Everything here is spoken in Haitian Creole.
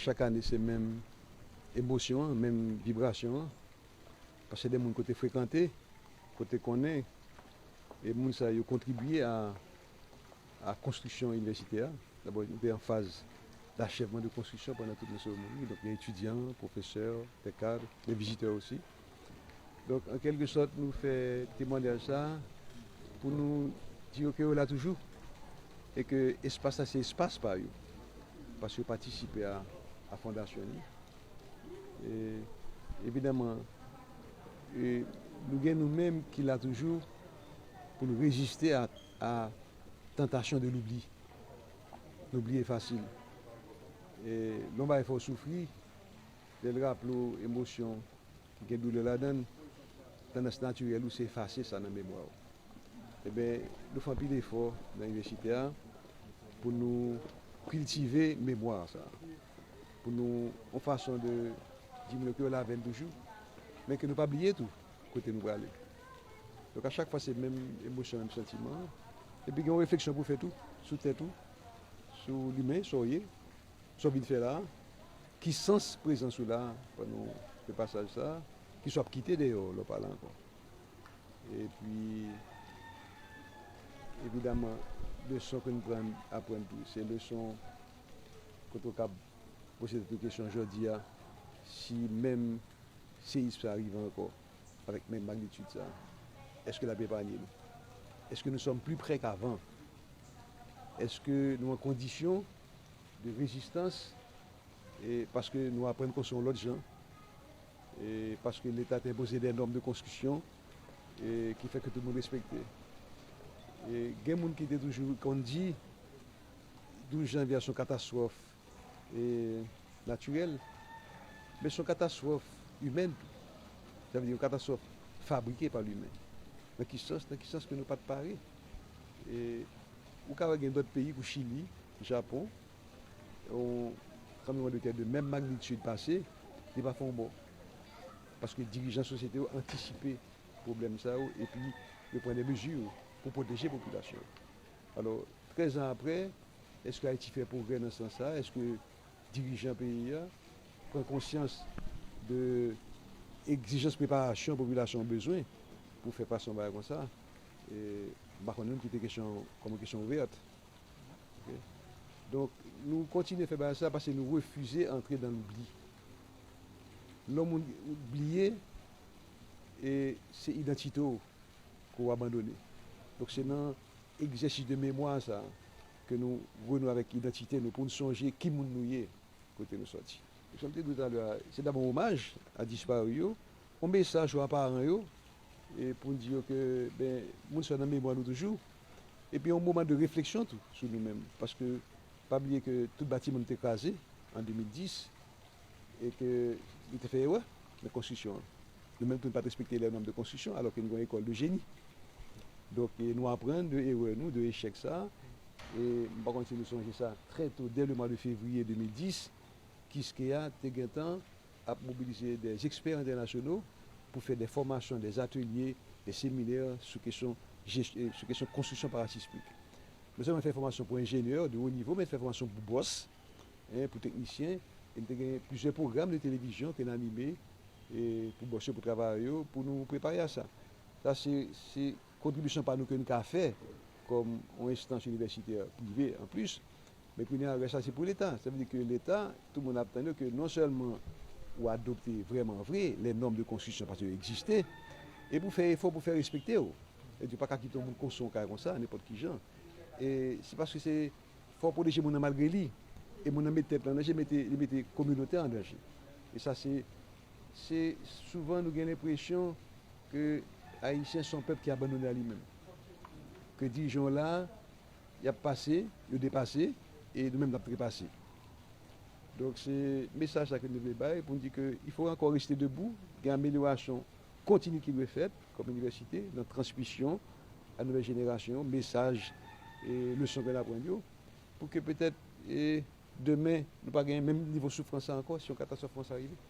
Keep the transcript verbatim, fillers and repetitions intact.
Chak ane, se menm emosyon an, menm vibrasyon an. Paske de moun kote frekante, kote konnen, e moun sa yo kontribye a, a konstriksyon inivèsite a. Dabò, nou te an faz d'achèvman de konstriksyon pandan tout nou seremoni. Donk, gen etidyan, pwofesè, de kad, de vizitè osi. Donk, an kèlke sòt, nou fè temwanyaj sa a pou nou di yo ke yo la toujou e ke espas la se espas pa yo, paske yo patisipe a, a fondasyon li. E, evidaman, e, nou gen nou menm ki la toujou pou nou reziste a, a tantasyon de loubli. Nou bliye fasil. E, lè yon bagay fè w soufri, lè l raple w emosyon ki gen doulè ladan l, tandans natirèl ou se efase sa nan memwa w. Ebyen, nou fè anpil efò nan inivèsite a pou nou kiltive memwa sa, pou nou, yon fason de di moun yo ke yo la avè n toujou, men ke nou pa bliye tou kote nou prale. Donk, a chak fwa, se menm emosyon, menm santiman an. Epi, gen yon refleksyon pou fè tou sou tèt ou, sou limen, sa w ye, sa w vin fè la a, ki sans prezans ou la a pandan w fè pasaj sa a, ki sa w ap kite deyò lè w pa la ankò. Epi, evidaman, leson ke n pran, aprann tou, se leson kote w kab poze tèt ou kesyon jodi a, si menm seyis sa rive ankò, avèk menm magnitid sa, èske l ap epanye nou? Èske nous sommes plus près qu'avant? Èske nou an kondisyon de rezistans, e paske nou aprann konstwi yon lòt jan, e paske Leta te enpoze de nòm de konstriksyon, e ki fè ke tout moun respekte. E gen moun ki te toujou konn di douz janvye a se yon katastwòf, e, natirèl, men se yon katastwòf imèn tou. Sa vle di yon katastwòf fabrike pa limen. Nan ki sans? Nan ki sans ke nou pa t pare? E, ou ka wè gen dòt peyi kou Chili, Japon, yon tranblemanntè de menm magnitid pase, li pa fè yon bò. Paske dirijan sosyete yo antisipe pwoblèm sa yo, epi yo pran de mezi pou pwoteje popilasyon yo. Alò, trèz an apre, èske Ayiti fè pwogrè nan sans sa? Èske dirijan peyi a pran konsyans de egzijans preparasyon popilasyon an bezwen pou fè fas a yon bagay konsa? E, m pa konnen, m kite kesyon an kòm yon kesyon ouvèt. Ok? Donk, nou kontinye fè bagay sa paske nou refize antre dan loubli. Lè yon moun bliye, e se idantite w ke w abandone. Donk, se nan egzèsis de memwa sa ke nou renouye avèk idantite nou, pou n sonje ki moun nou ye, kote nou sòti. Jan m te di w talè a, se dabò yon omaj a dispari yo, yon mesaj a paran yo, e pou n di yo ke, ben, moun sa yo nan memwa nou toujou, epi yon moman de refleksyon tou sou nou menm, paske pa bliye ke tout batiman nou te kraze an de mil dis, e ke nou te fè erè nan konstriksyon an. Nou menm tou, nou pa t respekte lè nòm de konstriksyon, alò ke nou gen yon ekòl de jeni. Donk, e nou aprann de erè nou, de echèk sa. E m pa konn si nou sonje sa, trè to, dè le mwa de fevriye de mil dis, Kiskeya te gentan ap mobilize dè ekspè entènasyonal pou fè dè fòmasyon, dè atelye, dè seminè sou kesyon jes-, e, sou kesyon konstriksyon parasismik. Non sèlman fè fòmasyon pou enjenyè de wo nivo, men fè fòmasyon pou bòs, en, pou teknisyen, e n te gen plizyè pwogram de televizyon ke n anime, e, pou bòs yo, pou travayè yo, pou nou prepare a sa. Sa se, se kontribisyon pa nou ke n ka fè kòm yon enstans inivèsitè prive anplis. Men kounye a, rès la se pou Leta. Sa vle di ke Leta, tout moun ap tann yo ke non sèlman ou adopte vrèman vre lè nòm de konstriksyon paske yo egziste, e pou fè efò pou fè respekte yo. E di pa ka kite yon moun konstwi yon kay konsa, nenpòt ki jan. E se paske se fò pwoteje moun nan malgre li. E moun nan met tèt li an danje, mete, li mete kominote an danje. E sa se, se souvan nou gen lenpresyon ke Ayisyen se yon pèp ki abandone a li menm. Ke dirijan yo la, y ap pase, yo depase, e nou menm n ap trepase. Donk, se mesaj sa ke nou vle bay pou n di ke il faut encore rester debout, gen amelyorasyon kontini ki dwe fèt kòm inivèsite nan transmisyon a nouvèl jenerasyon yo, mesaj e leson ke n aprann yo, pou ke petèt, e, demen, nou pa gen menm nivo soufrans sa ankò si yon katastwòf konsa rive.